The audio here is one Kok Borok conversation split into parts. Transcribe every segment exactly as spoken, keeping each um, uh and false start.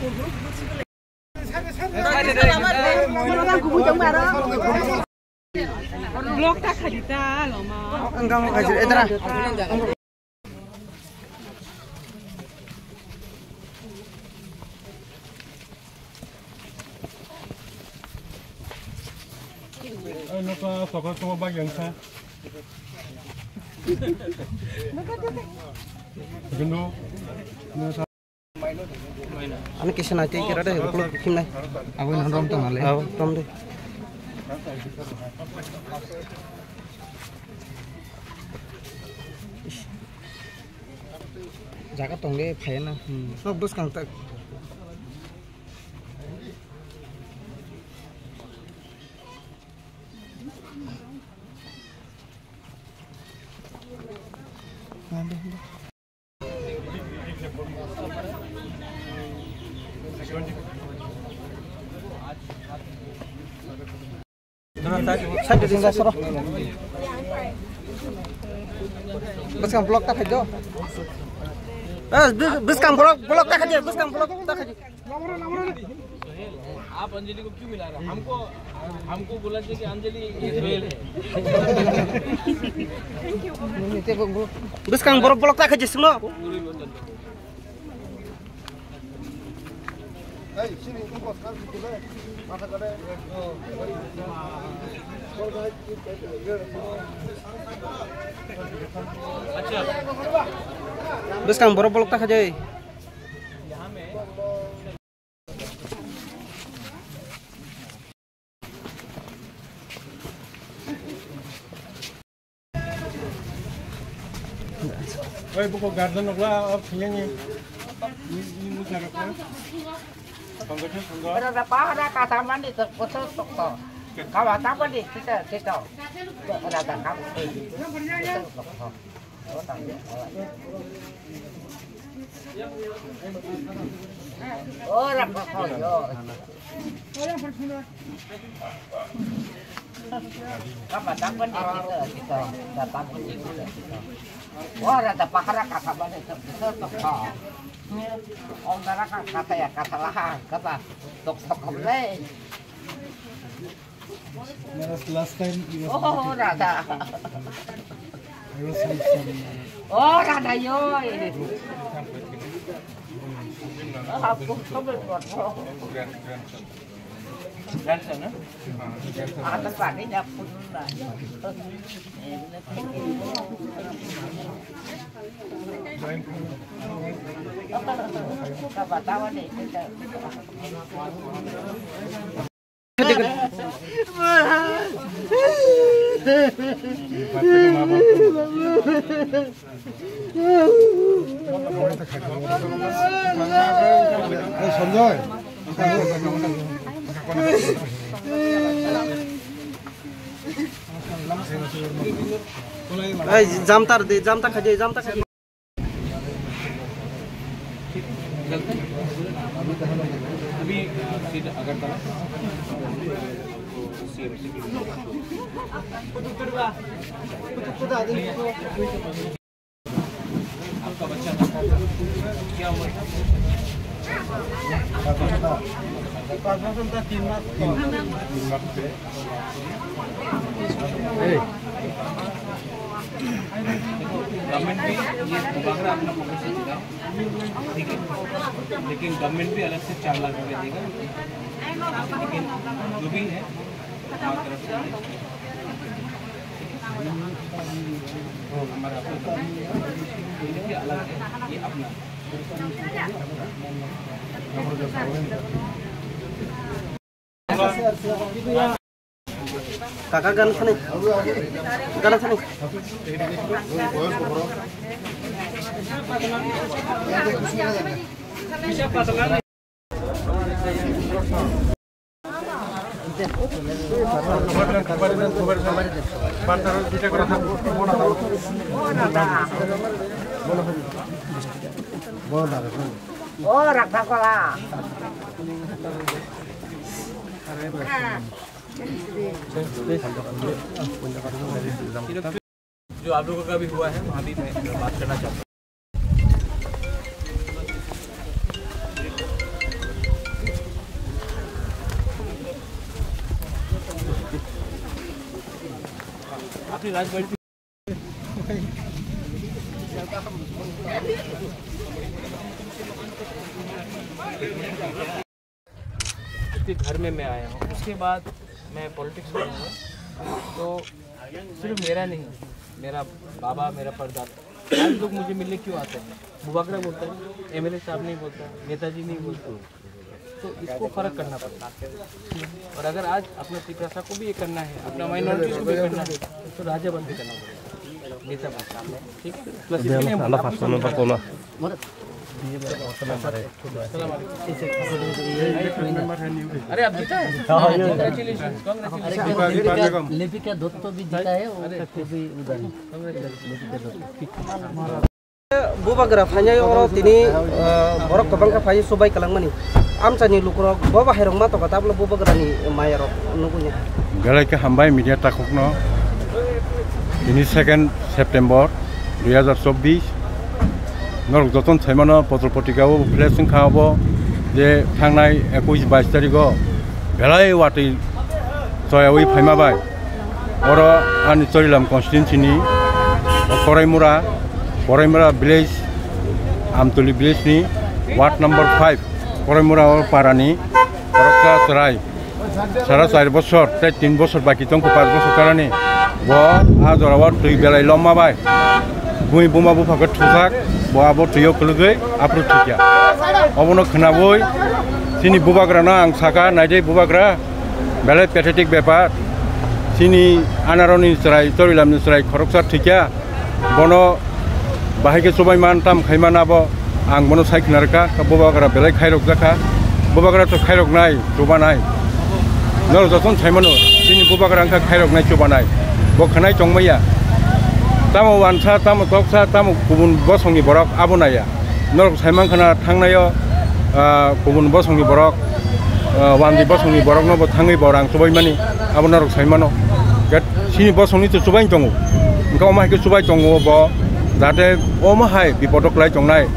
Vlog ta khadi ta loma. Ang kamu kaji, eh, tara. Ay, no ta, sokol tongma bak yang sa. Gendo. Ani kisa nai tei kira de, ukuluk khim nai. Abo no rom tong ale. Abo rom de. Jaga tong de phai na. Hmm. Sok bwskang tak. Side ding da soro. Bwskang vlog ta khajo. Eh, bwskang vlog, vlog ta khajo, bwskang vlog ta khajo. आप अंजलि को क्यों मिला रहे हैं? हमको, हमको बोला था कि अंजलि ये फेल है। Bwskang borok vlog ta khaji sino. Bwskang borok vlog ta khaji. Oi, buko garden nokla, o phiyani. Ni, ni, ni jaga ko. Songgo, songgo. Ora da pahara kata mani to, koso to ko. Kawa ta mani, kita, kita. Ora da kamu. Ora pa ko yo. Kapa tangkon di kita, kita. Kita tangkon di kita, kita. Ora da pahara kata mani to, koso to ko. Ong dara ka kata ya, kata laha, kata tok tok le. Last, last time he was Oh, Radha. I was with some, uh, Oh, Radha, yo. Oh, aku kau berbuat. Grandson, eh? Ada tadi nyapu dulu lah. Kau tahu ni kita. Sanjay. Ei, jamtar de, jamtar khaje, jamtar khaje. ठीक, चलते हैं। अभी, अ, सीधा अगरतला। आपका बच्चा था? क्या उम्र था? तीन मास। गवर्नमेंट भी ये बुबागरा अपना प्रोफेशन दिया, ठीक है, लेकिन गवर्नमेंट भी अलग से चार लाख रुपए देगा। लेकिन जो भी है, हमारी तरफ से हमारा अलग है, ये अपना। Kaka gan sini. Gan sini. Oh, rakha kola. जो आप लोगों का भी हुआ है, वहाँ भी मैं बात करना चाहता हूँ। इसी घर में मैं आया हूँ, उसके बाद मैं पॉलिटिक्स में आया हूँ। तो सिर्फ मेरा नहीं, मेरा बाबा, मेरा परदादा, आज लोग मुझे मिलने क्यों आते हैं? बुबागरा बोलता है, एमएलए साहब नहीं बोलता, नेताजी नहीं बोलता। तो इसको फर्क करना पड़ेगा। और अगर आज अपना तिपरासा को भी ये करना है, अपना माइनॉरिटीज को भी करना है, तो राजा बन के करना पड़ेगा, नेता बन के। ठीक है? बस इसके लिए हम आपको समझा रहे हैं। अरे, आप जीता है? Congratulations, congratulations। लिपिका दत्त भी जीता है, वो भी उधर है। Congratulations। Bubagra phainai oro tini, ah, borok kwbangkha phai chubai kwlangmani. Amchaini lukurok bo bahairok ma tongkha, tabukno bubagrani mayarok nugui ya. Belai khe hambai media takhukno. Tini second September dui hazar chobbish. Norok jotono saimano potro potrika o flash wngkha obo je thangnai ekush bais tarikh o belai watwi choyawi phaima bai. Oro ani Chorilam constituency ni Koraimura, Koraimura village, Amtuli village ni ward number five, Koraimura o para ni khoroksa chwrai, sara char bosor tei tin bosor baki tongkha, panch bosor kanani. Bo a jora o twi belai lomma bai bui buma bupha khe thujak, bo abo twi o kwlwgwi aphuru thwikya. Obono khwnawi chini bubagra no ang sakha, naidi bubagra, belai pathetic bepar. Chini anaroni chwrai, Chorilamni chwrai khoroksa thwikya, bono bahai khe chubai man tam khai man abo ang bono sai khna rwkha, bubagra belai khairok jakha, bubagra to khairok nai, chuba nai. Norok jotono sai mano, chini bubagra wngkha khairok nai, chuba nai. Bo khwnai tongmaya. Tamo wansa, tamo toksa, tamo kubun bosongni borok abo naiya. Norok sai mankha na thangnaio, ah, kubun bosongni borok, ah, wandi bosongni borokno bo thangwi bo rang chubaimani, abo norok sai mano. Get sini bosongni to chubai tongo. Wngkha omo hai khe chubai tongo bo, jate omo hai bipodo kwlai tongnai,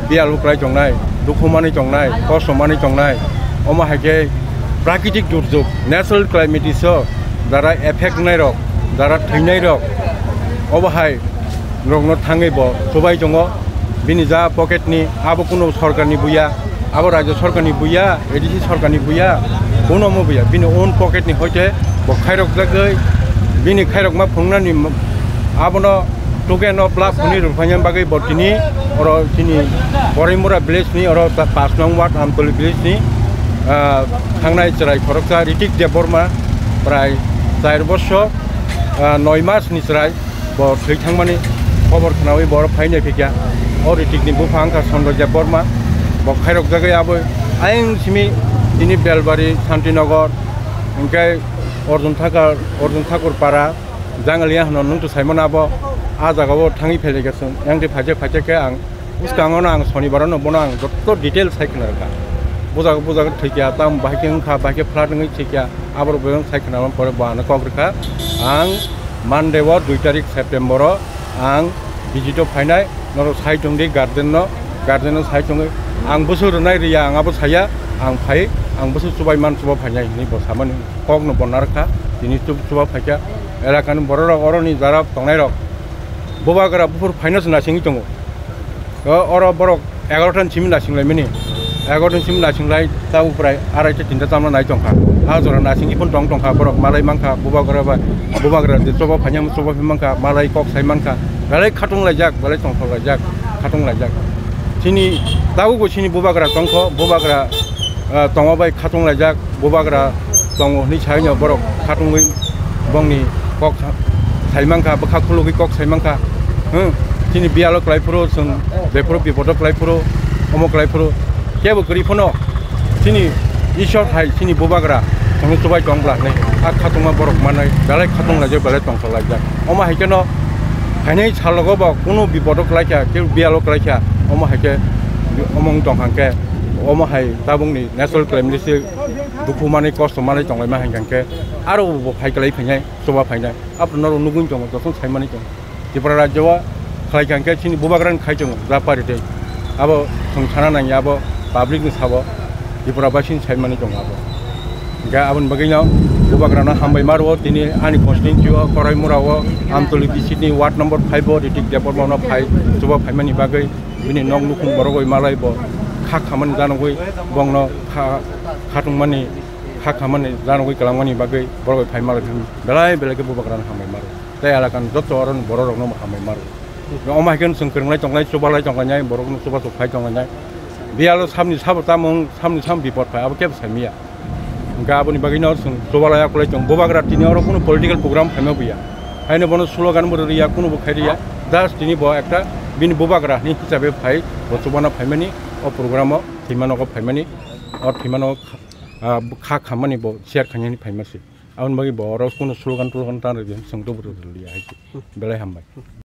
biyalo kwlai tongnai, dukhu manwi tongnai, kosto manwi tongnai. Omo hai khe prakritik durjog, natural calamity so, jara effect wngnai rok, jara thwinai rok, obo hai rokno thangwi bo chubai tongo. Bini ja pocket ni, abo kuno sorkar ni buya, abo rajya sorkar ni buya, A D C sorkar ni buya, kuno mo buya, bini own pocket ni hoite bo khairok jagwi, bini khairok ma phungnani m-, abono token o plak phunwi rwphaina bagwi bo tini oro chini Koraimura village ni oro ta pas nong ward Amtoli village ni, ah, thangnai chwrai khoroksa Ritik Debbarma prai char bosor, ah, noi mas ni chwrai. Bo thwi thangmani khobor khnawi borok phainai phikya. O Ritikni bupha wngkha Chandra Debbarma. Bo khairok jagwi abo ayang simi tini Belbari, Santinagar, hwnkhe Arjun Thakur, Arjun Thakur Para, Jangalia hwno nwng to saimano abo. A jagao thangwi phailaikha chwng. Yang twi phaijak phaijak khe ang bwskango no ang Sonibar no bono ang joto detail sai khna rwkha. Bujak bujak thwikya, tamo bahai khe wngkha, bahai khe flat wngwi thwikya. Aborok bo sai khna pore bo ano kok rwkha. Ang Monday o dui tarik September o ang visit o phainai, norok sai tongdi guardian no, guardian no sai tongwi ang bwswk rwnai rwya ang abo saya, ang phai, ang bwswk chubai man chuba phainai hinwi bo samani kok no bo narwkha, tini chuba phaikha. Elakani borok rok, oroni jara tongnai rok, bubagra buphuru phaino se naisingwi tongo. O, oro borok egaroh ta ni simi naising laimani. Egaroh ta ni simi naising lai, ta uprai arai ta tinta chamna nai tongkha. A jora naisingwi phano tong tongkha, borok malai mankha, bubagra bai, bubagra je choba phainai, choba phai mankha, malai kok sai mankha, belai khatung laijak, belai tongthok laijak, khatung laijak. Chini tabukbo chini bubagra tongkho, bubagra, ah, tongma bai khatung laijak, bubagra tongo hwnwi saino borok khatungwi bongni kok sa-, sai mankha, bwkha khulugwi kok sai mankha. Hmm, chini biyalo kwlai phuru chwng, bephuru bipodo kwlai phuru, omo kwlai phuru, kebo kwrwi phano chini Ishwar hai chini bubagra chwngno chubai tong bwla hinwi a khatungma borok manwi belai khatung laijak, belai tongthok laijak. Omo hai kheno phainai salogo bo kunu bipodo kwlai kha, kebo biyalo kwlai kha, omo hai khe omo wng tong kha hwnkhe omo hai tabukni natural calamity se dukhu manwi kosto manwi tonglaima hai hwnkhe aro bo phai kwlai phainai, chuba phainai. Aphuru norok nugwi tongo, jotono sai manwi tongo. Tripura rajyo o khlai kha hwnkhe chini bubagrani khai tongo, ja party tei. Abo chwng sana nangya, abo public ni sabo, Tripura basini sai manwi tongo abo. Hingke aboni bagwino bubagrano hambai maro, tini ani constituency o Koraimura o Amtoli B C ni ward number five o Ritik Debbarma no phai, chuba phaimani bagwi bini nok nukhung borok bai malai bo kha khamani janogwi bongno kha, khatungmani, kha khamani janogwi kwlangmani bagwi borok bai phai malai phim belai belai khe bubagrano hambai maro. Tei elakani joto oro borok rokno hambai maro. Omo hai khe chwng kwrwnglai tonglai, chubalai tonglainai, borokno chubachu phai tonglainai. Biyalo samni sabo tamung, samni sam bipot phai, abo kebo saimanya. Hingke aboni bagwino chwng chubalai akulai tong. Bubagra tini oro kunu political program phaima buya. Haino bono slogan bo rwya, kunu bo khai rwya. Just tini bo ekta bini bubagra hwnwi hisabe phai, bo chubana phaimani, o program o thwima nogo phaimani, o thwima nogo kha, ah, kha khammani bo share khainani phaima se. Aboni bagwi bo oro kunu slogan tologan ta rwya, chwng to bo rwliya hai se. Belai hambai.